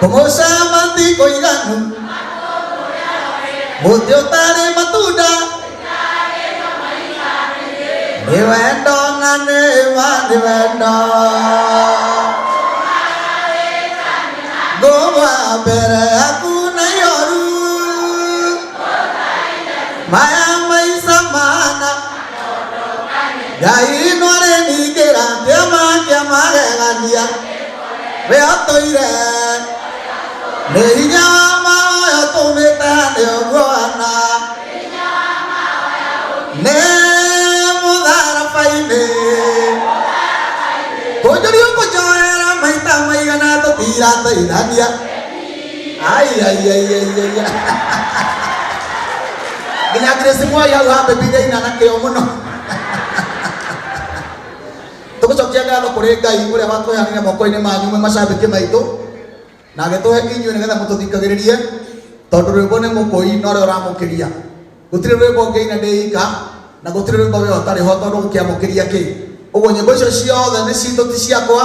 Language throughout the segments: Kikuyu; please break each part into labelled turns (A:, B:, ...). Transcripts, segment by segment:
A: Kũmũcama ti kũiganu mũtĩ ũtarĩ matunda nĩ wendo na nĩ ma nĩ wendo ngũgwa mbere yaku na ihoru maya maica mana Ngai no arĩningĩra kĩama kĩa magegania we atũire nĩ hinya wa mahoya tũmĩte nĩ ũguo ana nĩ mũtharaba-inĩ kũnjũrio kũnjoera maita maigana tũtirateithania ai ai ai ai ai nginya Grace Mwai hau ha baby ndaina na kĩo mũno. Tũgũcokia ngatho kũrĩ Ngai ũrĩa watũheanire moko-inĩ manyu mwĩ macambĩki maitũ na agĩtũhe inyuĩ nĩgetha mũtũthikagĩrĩrie tondũ rwĩmbo nĩ mũkũi na ũrĩa ũramũkĩria gũtirĩ rwĩmbo ngĩina ndĩ ika na gũtirĩ rwĩmbo we ũtarĩ ho tondũ gũkĩamũkĩria kĩ ũguo nyĩmbo icio ciothe nĩ citũ ti ciakwa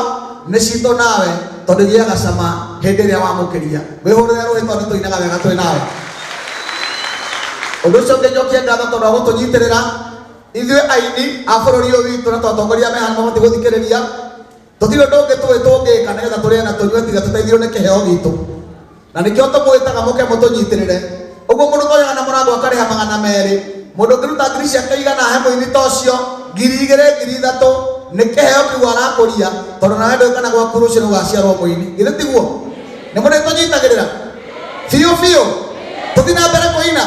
A: nĩ citũ nawe tondũ igĩaga cama hĩndĩ ĩrĩa wamũkĩria wĩhũrĩre rũhĩ tondũ tũinaga wega twĩ nawe. Ũndũ ũcio ũngĩ njokie ngatho tondũ wa gũtũnyitĩrĩra ithuĩ aini a bũrũri ũyũ witũ na twatongoria me haha mabatiĩ gũthikĩrĩria tũtirĩ ũndũ ũngĩ tũĩ tũngĩka nĩgetha tũrĩe na tũnyue tiga tũteithirwo nĩ kĩheo gitũ na nĩkĩo tũmwĩtaga mũke mũtũnyitĩrĩre ũguo mũndũ tonyaga na mũrango akarĩha 200 mũndũ ũngĩruta ngiri ciake igana he mũini ta ũcio 2000 3000 nĩ kĩheo kĩu arakũria tondũ nawe ndũĩ kana gwaku rũciũ nĩ ũgaciarwo mũini githĩ tiguo nĩ mũrĩ tũnyitagĩrĩra biũ biũ tũthiĩ na mbere kũina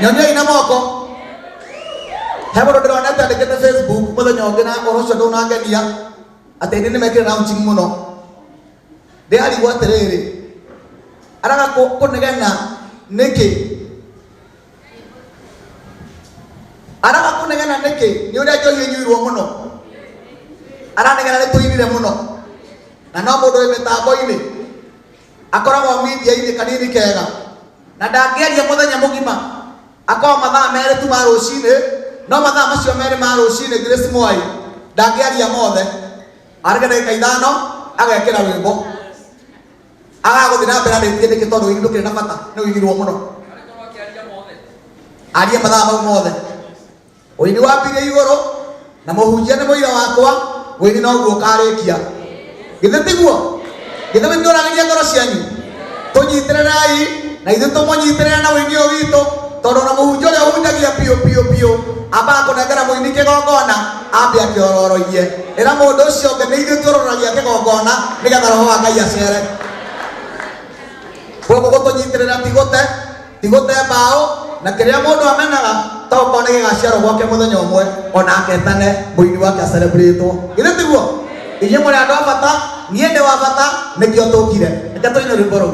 A: nyoniai na moko he mũndũ ndĩronete andĩkĩte Facebook mũthenya ũngĩ na ũhoro ũcio ndũnangenia atĩ aini nĩmekire launching mũno ndĩrarigwo atĩrĩrĩ araga kũnegena nĩkĩ araga kũnegena nĩkĩ nĩ ũrĩa njohi ĩnyuirwo mũno aranegena nĩ tũinire mũno na no mũndũ wĩ mĩtambo-inĩ akoragwo media-inĩ kanini kega na ndangĩaria mũthenya mũgima akorwo mathaa merĩ tu ma rũcinĩ no mathaa macio merĩ ma rũcinĩ Grace Mwai ndangĩaria mothe arĩke ndagĩka ithano agekĩra rwĩmbo agagũthiĩ na mbere arĩtie nĩkĩ tondũ ũini ndũkĩrĩ na bata nĩ ũinirwo mũno arie mathaa mau mothe ũini wambirie igũrũ na mũhunjia nĩ mũira wakwa ũini noguo ũkarĩkia githĩ tiguo githĩ ũini ndũragĩria ngoro cianyu tũnyitĩrĩrai na ithuĩ tũmũnyitĩrĩre na ũini ũyũ witũ tondũ ona mũhunjia ũrĩa ũhunjagia biũ biũ biũ ambaga kũnengera mũini kĩgongona ambe akĩororoiye ĩra mũndũ ũcio ũngĩ nĩ ithuĩ tuorororagia kĩgongona nĩgetha roho wa Ngai acere koguo gũtũnyitĩrĩra ti gũte ti gũte mbaũ na kĩrĩa mũndũ amenaga to ũkorwo nĩ gĩgaciarwo gwake mũthenya ũmwe ona aketane mũini wake acelebrĩtwo githĩ tiguo inyuĩ mũrĩ andũ a bata niĩ ndĩ wa bata nĩkĩo tũkire reke tũine rwĩmbo rũu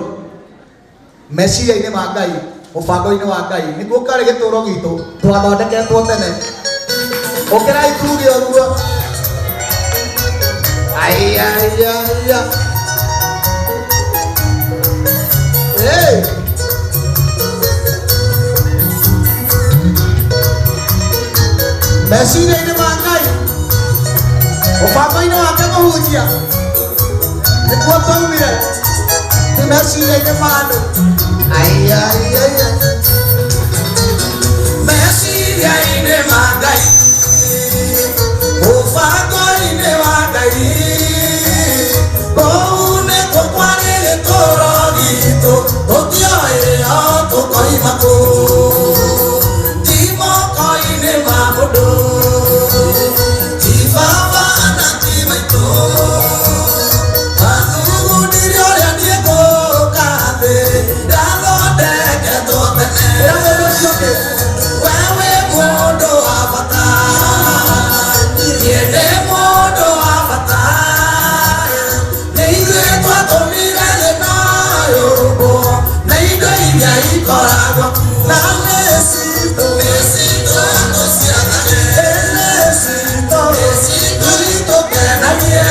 A: meciria-inĩ ma Ngai mũbango-inĩ wa Ngai nĩguo karĩ gĩtũũro gitũ twathondeketwo tene ũkĩrai tuge ũguo ai ai ai ai Hey! Meciria-inĩ ma Ngai mũbango-inĩ wake mũhunjia nĩkuo twaumire ti meciria-inĩ ma andũ ai ai ai ai
B: Meciria-inĩ ma Ngai mũbango-inĩ wa Ngai kũu nĩkuo kwarĩ gĩtũũro gitũ tũtioĩ o tũkoima kũ ti moko-inĩ ma mũndũ ti baba na ti maitũ mathugundire ũrĩa niĩ ngũka thĩ ndathondeketwo tene
A: ĩra mũndũ ũcio ũngĩ
B: we wĩ mũndũ wa bata niĩ ndĩ mũndũ wa bata nĩ ithuĩ twatũmire thĩna yũmbwo na indo iria ikoragwo
A: na nĩ citũ
B: nĩ citũ tũciathage
A: nĩ citũ
B: nĩ citũ itũkenagie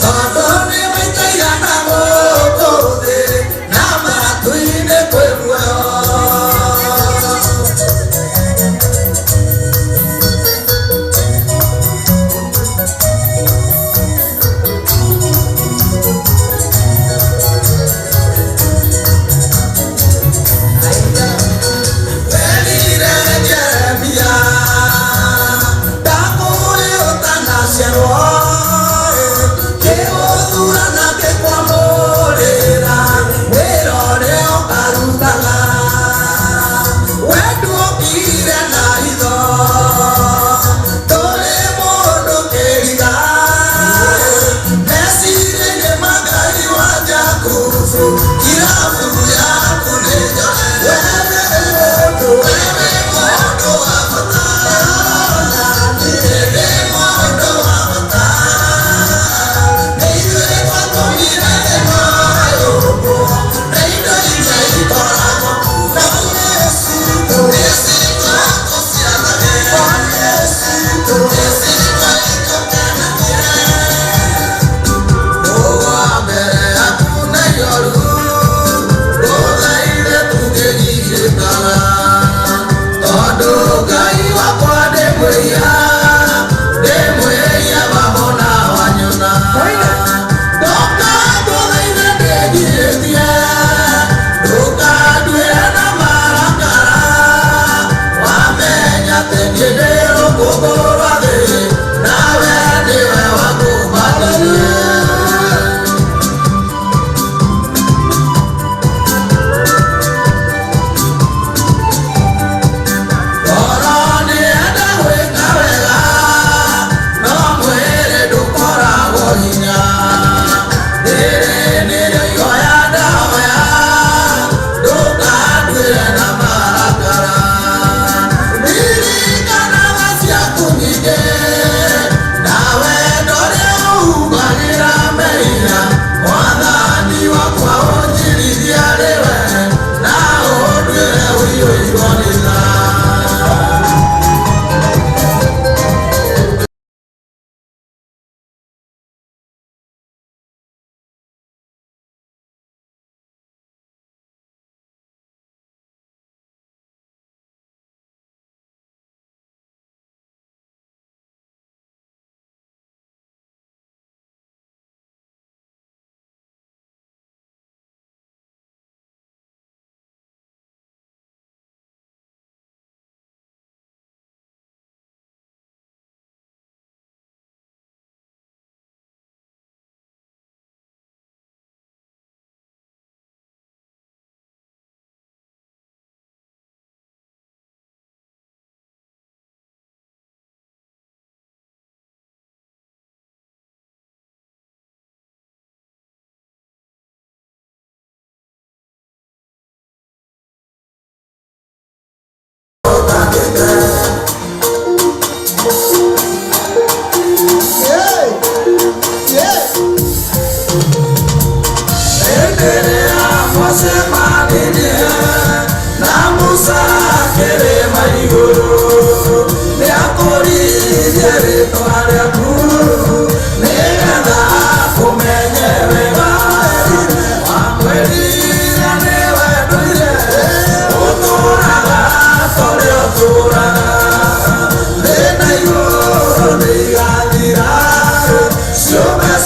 B: tondũ nĩ maita igana gũkũ thĩ na matu-inĩ kwĩ muoyo.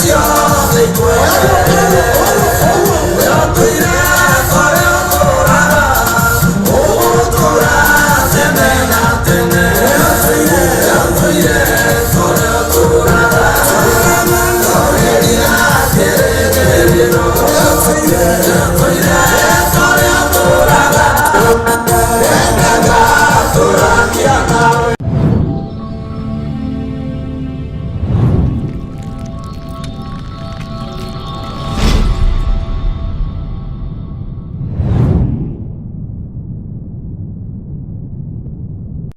B: Ciothe ikwende.